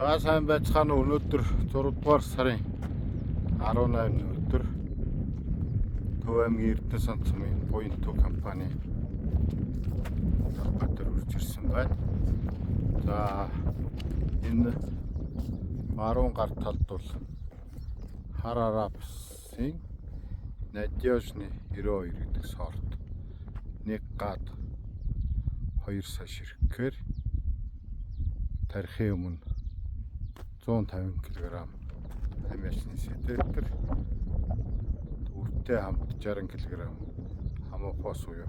За сайн байцгаана уу. Өнөөдөр 6 дугаар сарын 18-ны өдөр Төв аймгийн Эрдэнэ сумын Буянтү компани талбай дээр үрж ирсэн байна. За энэ баруун гар талд бол Хар Арабсын Надежны 92 гэдэг сорт нэг гад 2 сая ширхгээр тарихын өмнө 150 кг амиачны сэтэлтер үртэй хамт 60 кг хамууфос буюу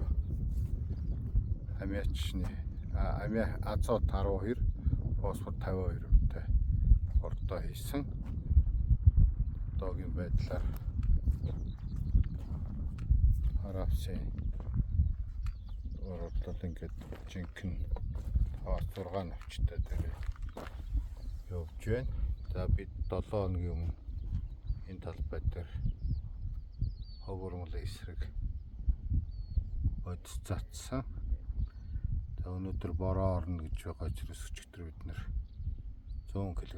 амиачны амиа азот 12, фосфор 52 үртэй бордоо хийсэн. Одоогийн байдлаар Арабсын уралдал ингээд жинхэнэ 5-6 навчтай дээр явж байна. За бид 7 хоногийн өмнө энэ талбай дээр хог урмлын эсрэг бодис затсан. За өнөөдөр бороо орно гэж байгаа учраас өчигдөр бид нэр 100 кг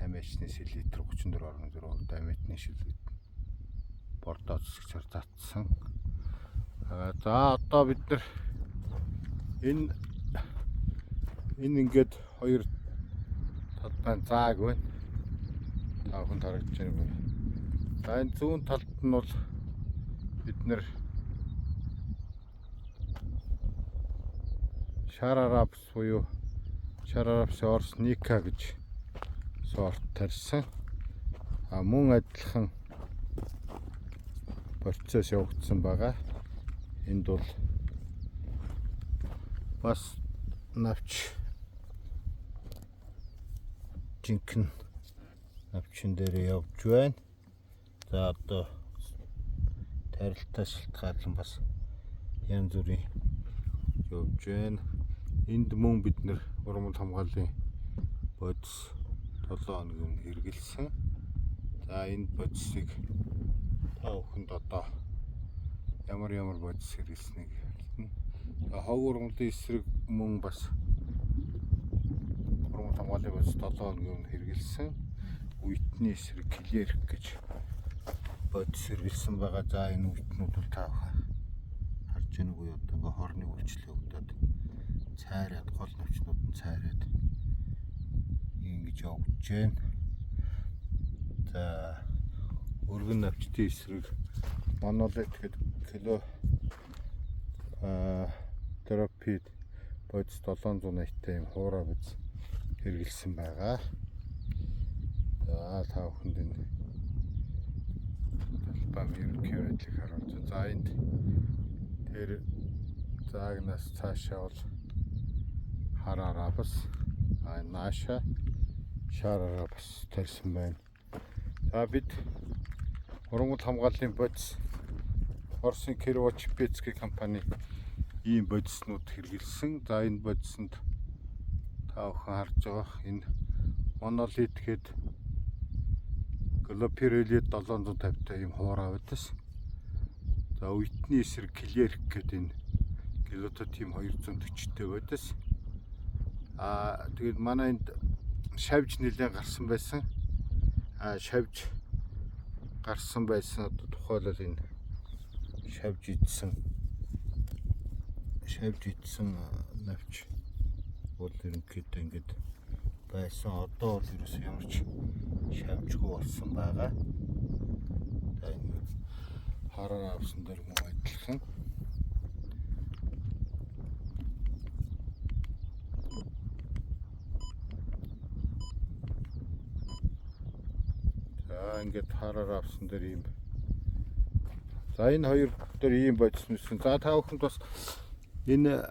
амиачны литр 34.4% амиатны шил бордоо цэцгчээр затсан. За одоо бид нар энэ ингээд хоёр талдаа зааг байна. Та бүхэн харагдаж байна уу? За энэ зүүн талд нь бол бид нэр Шар Арабс буюу Шар Арабсын Орос Ника гэж сорт тарьсан. А мөн адилхан процесс явагдсан байгаа. Энд бол бас навч жинхэнэ навчин дээр явж байна. За одоо тарилтаас шалтгаалan бас янз бүрийн явж байна. Энд мөн бид нэр урмал хамгааллын бодис 7 хоногийн өмнө хэрэгэлсэн. За энэ бодисыг та бүхэнд одоо ямар ямар бодис хэрэгэлснийг хэлнэ. За хог урмлын эсрэг мөн бас урмал хамгааллын бодис 7 хоногийн өмнө хэрэгэлсэн. Үйтний эсрэг клерк гэж бодис хэрэгэлсэн байгаа. За энэ үйтнүүд бол та харж байна уу? Одоо ингээ хорны үйлчлэл явагдаад цайраад гол навчнууд нь цайраад ингэж явагдаж байна. За өргөн навчдын эсрэг монолит гэдэг кило терапид бодис 780-тай юм хуурай бодис хэрэгэлсэн байгаа. За та бүхэнд энэ талбай ерөнхий байдлыг харуулж. За энд тэр заагнаас цаашаа бол Хар Арабс, а нааша Шар Арабс тарьсан байна. За бид ургамал хамгааллын бодис Оросын Кирово-Чепецкий компани ийм бодиснууд хэрэгэлсэн. За энэ бодисонд та бүхэн харж байгаа энэ монолит гээд глопирелит 750 тай ийм хуурай бодис. За үйтний эсрэг клерк гээд энэ глототим 240 тэй бодис. А тэгээд манай энд шавж нэлээд гарсан байсан. А шавж гарсан байсан. Одоо тухайлбал энэ шавж идсэн навч бол ерөнхийдөө ингээд байсан. Одоо бол ерөөсөө ямар ч шавжгүй болсон байгаа. За энэ хараар авсан дээр мөн адилхан. За ингээд хараар авсан дээр ийм. За энэ хоёр дээр ийм бодис нүсэн. За та бүхэнд бас энэ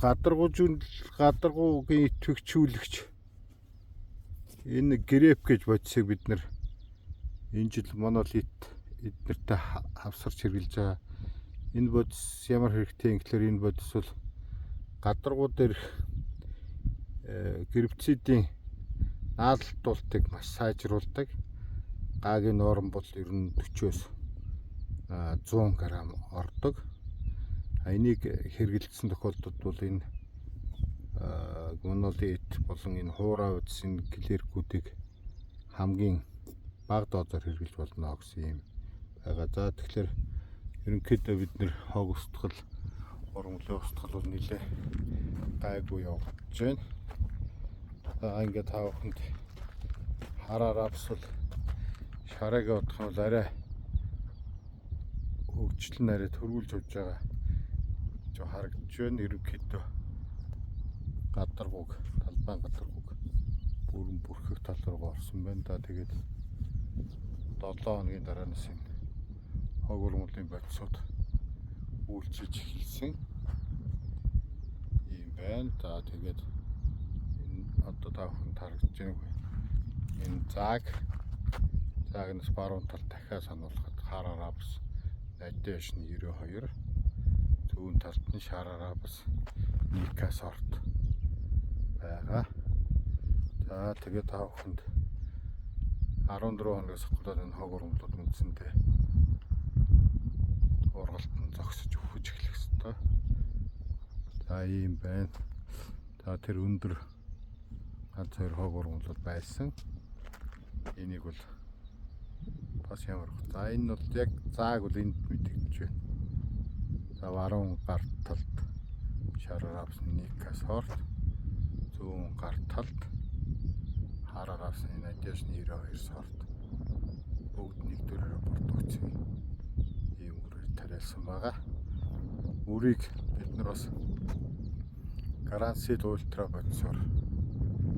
гадаргуугийн итгэвчүүлэгч энэ греп гэж бодисыг бид нэр энэ жил монолит эднэртэй хавсарч хэрэглэж байгаа. Энэ бодис ямар хэрэгтэй юм гэхээр энэ бодис бол гадаргуу дээрх гербицидийн наалдуултыг маш сайжруулдаг. Гагийн норм бол ер нь 40-оос 100 г ордог. Энийг хэрэглэсэн тохиолдолд бол энэ Монолит болон энэ хуурай үдсэн клеркүүдийг хамгийн бага дозоор хэрэглэж болно гэсэн юм байгаа. За, тэгэхээр ерөнхийдөө бид нэр хог устгал, ургамлын устгал бол нэлээ гайгүй явагдаж байна. За, ингээд та бүхэнд хараа рапс бол шараагийн удах нь бол арай хөгжил нь арай төрүүлж явж байгаа гэж харагдаж байна. Ерөнхийдөө гадаргууг, талбайн гадаргууг бүрэн бүрхэх тал руу орсон байна. Да, тэгээд 7 хоногийн дараанаас энэ хог ургамлын бодисууд үйлчилж эхэлсэн юм байна. За, тэгээд энэ одоо та бүхэнд харагдаж байна. Энэ заагнаас баруун талд дахиад сануулхад хараа рапс Надежн 92, зүүн талд нь шараа рапс Ника сорт байгаа. За, тэгээд та бүхэнд 14 хоногоос хавхлаад энэ хог ургамлууд үндсэндээ ургалт нь зогсож өвхөж эхлэх ёстой. За, ийм байна. За, тэр өндөр ганц хоёр хог ургамлууд байсан. Энийг бол бас ямар. За, энэ бол яг зааг бол энд мэдэгдэж байна. За, баруун гар талд шараар авсан Ника сорт, зүүн гар талд хараар авсан Надежны 92 сорт бүгд нэг төрөөрөө продукцийн ийм үрээр тариалсан байгаа. Үрийг бид нар бас Грансид ультра бодисоор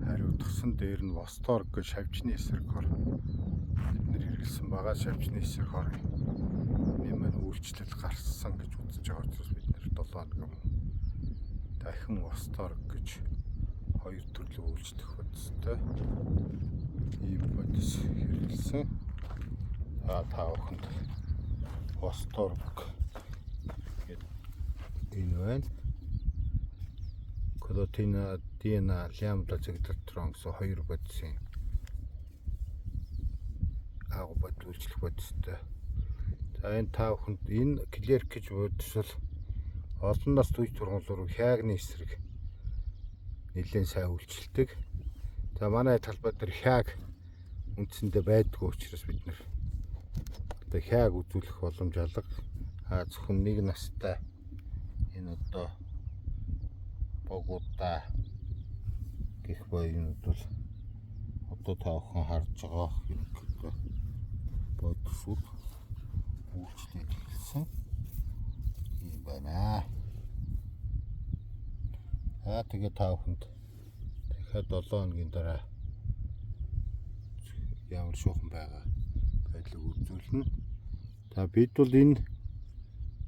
хариуцсан. Дээр нь Восторг гэж шавжны эсрэг хор бид нэр хэрэглэсэн байгаа. Шавжны эсрэг хорын нэмэн үйлчлэл гарсан гэж үзэж байгаа учраас бид нэр 7 хоног юм дахин Восторг гэж хоёр төрлийн үйлчлэх бодистой ийм бодис хэрэглэсэн. За, та бүхэнд Восторг гэдэг энэ байна. Клотина, Дина, Лямбда зэгдэлтрон гэсэн хоёр бодисын агуу бод үйлчлэх бодистой. За, энэ та бүхэнд энэ клерк гэж бодис бол олон нас түж тургуул руу хаагны эсрэг нэлээд сайн үйлчилдэг. За, манай талбай дээр хяаг үндсэндээ байдгүй учраас бид нэр одоо хяаг үзүүлэх боломж алга. А зөвхөн нэг настай энэ одоо богуудаа гэх буюунууд бол одоо та бүхэн харж байгаа ерөнхийдөө бодисууд үйлчлээд эхэлсэн юм байна. За, тэгээ та бүхэнд дахиад 7 хоногийн дараа ямар шуухан байгаа байдлыг үзүүлнэ. За, бид бол энэ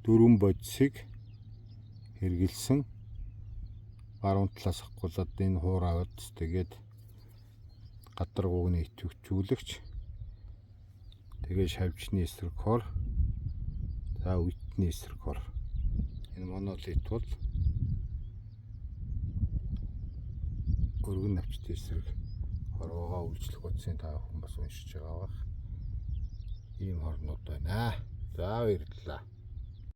дөрвөн бодисыг хэрэглэсэн. Баруун талаас авахгуулаад энэ хуурай бодис, тэгээд гадаргуугны идэвхжүүлэгч, тэгээд шавжны эсрэг хор, за үтний эсрэг хор. Энэ монолит бол өргөн навчтай эсрэг хорвоогоо үйлчлэх бодисын та бүхэн бас уншиж байгаа бах. Ийм хорнууд байна. За, баярлалаа.